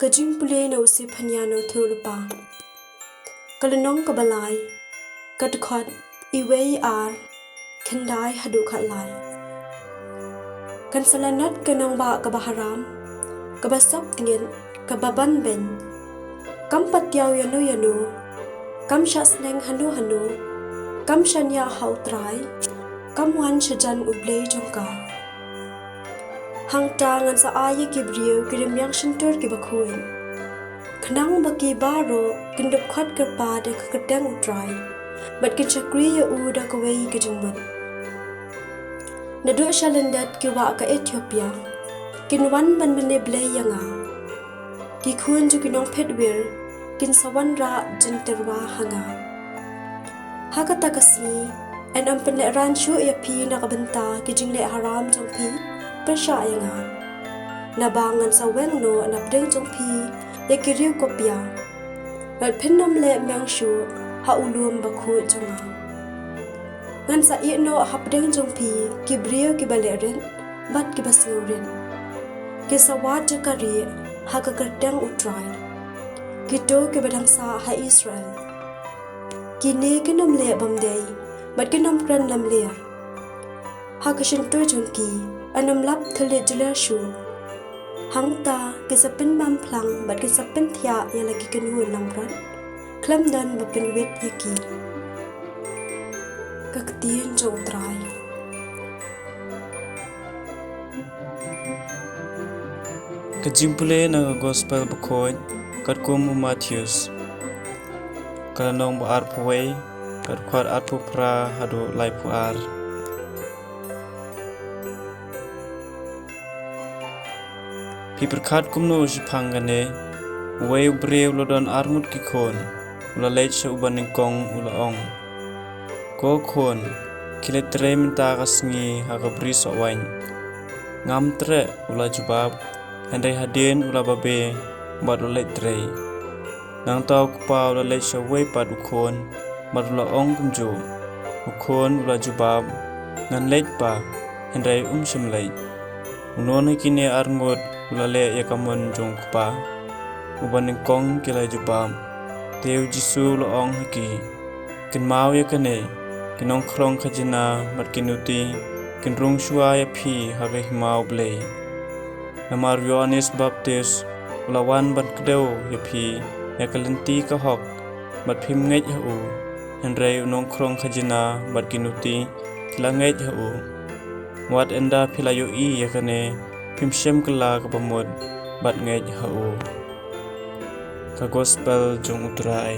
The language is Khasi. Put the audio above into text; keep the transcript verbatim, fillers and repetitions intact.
Ka jingpule na u Sephania Nongthiewlypa. Ka lynnong kaba lai. Ka dkhot iwei, ar, khyndai haduh khatlai. Kan sa lanot ka nongbah kaba haram, kaba sop tngit, kaba ban beiñ. Kam patiaw ïano ïano, kam shah sneng hano hano, kam shaniah ha U Trai, kam wan shajan U Blei jong ka. Hangta ngan sa ai ïa ki briew ki rmiang shyntur kiba khuid, khnang ba ki baroh kin dup khot kyrpad ïa ka kyrteng U Trai, bad kin shakri ïa u da kawei ka jingmut. Naduh sha lyndet ki wah ka Ethiopia kin wan ban mane blei ïa nga. Ki khun jong ki nongphet wir kin sa wanrah jingtyrwa ha nga. Ha kata ka sngi, yn ym pynlehrain shuh ïa phi na ka bynta ki jingleh haram jong phi pyrshah ïa nga. Naba ngan sa weng noh na pdeng jong phi ïa ki riew kopia, bad phin ym leh meng shuh ha u lum bakhuid jong nga. Ngan sa ïeh noh ha pdeng jong phi ki briew kiba leh rit bad kiba sngewrit, ki sa wad jaka rieh ha ka kyrteng U Trai, kito kiba dang sah ha Israel. Kine kin ym leh bymdei bad kin ym kren lamler. Ha ka shyntur jong ki yn ym lap thylliej jylliew shuh. Hangta ki sa pynbam phlang bad ki sa pynthiah ïa la ki kynhun langbrot, khlem don ba pynwit ïa ki. Ka ktien jong U Trai. Ka jingpule na ka Gospel bakhuid katkum u Mathaios. Ka lynnong ba arphew wei, ka dkhot arphew phra haduh laiphew ar. Phi pyrkhat kumno shaphang kane? Uwei u briew u la don arngut ki khun. U la leit sha u banyngkong, u la ong, Ko khun, khie leit trei mynta ka sngi ha ka bri sohwaiñ. Ngam treh, u la jubab, hynrei hadien u la babe bad u la leit trei. Nangta u kpa u la leit sha uwei pat u khun bad u la ong kumjuh. U khun u la jubab, Ngan leit pa, hynrei um shym leit. Uno na kine arngut u la leh ïa ka mon jong u kpa. U banyngkong ki la jubab. Te U Jisu u la ong ha ki, Kynmaw ïa kane, ki nongkhrong khajna bad ki nuti kin rung shuwa ïa phi ha ka hima U Blei. Namar u Ïoannis Baptist u la wan ban kdew ïa phi ïa ka lynti ka hok, bad phim ngeit ha u, hynrei u nongkhrong khajna bad ki nuti ki la ngeit ha u. Wat ynda phi la ïohi ïa kane, phim shym kylla kaba mut bad ngeit ha u. Ka Gospel jong U Trai.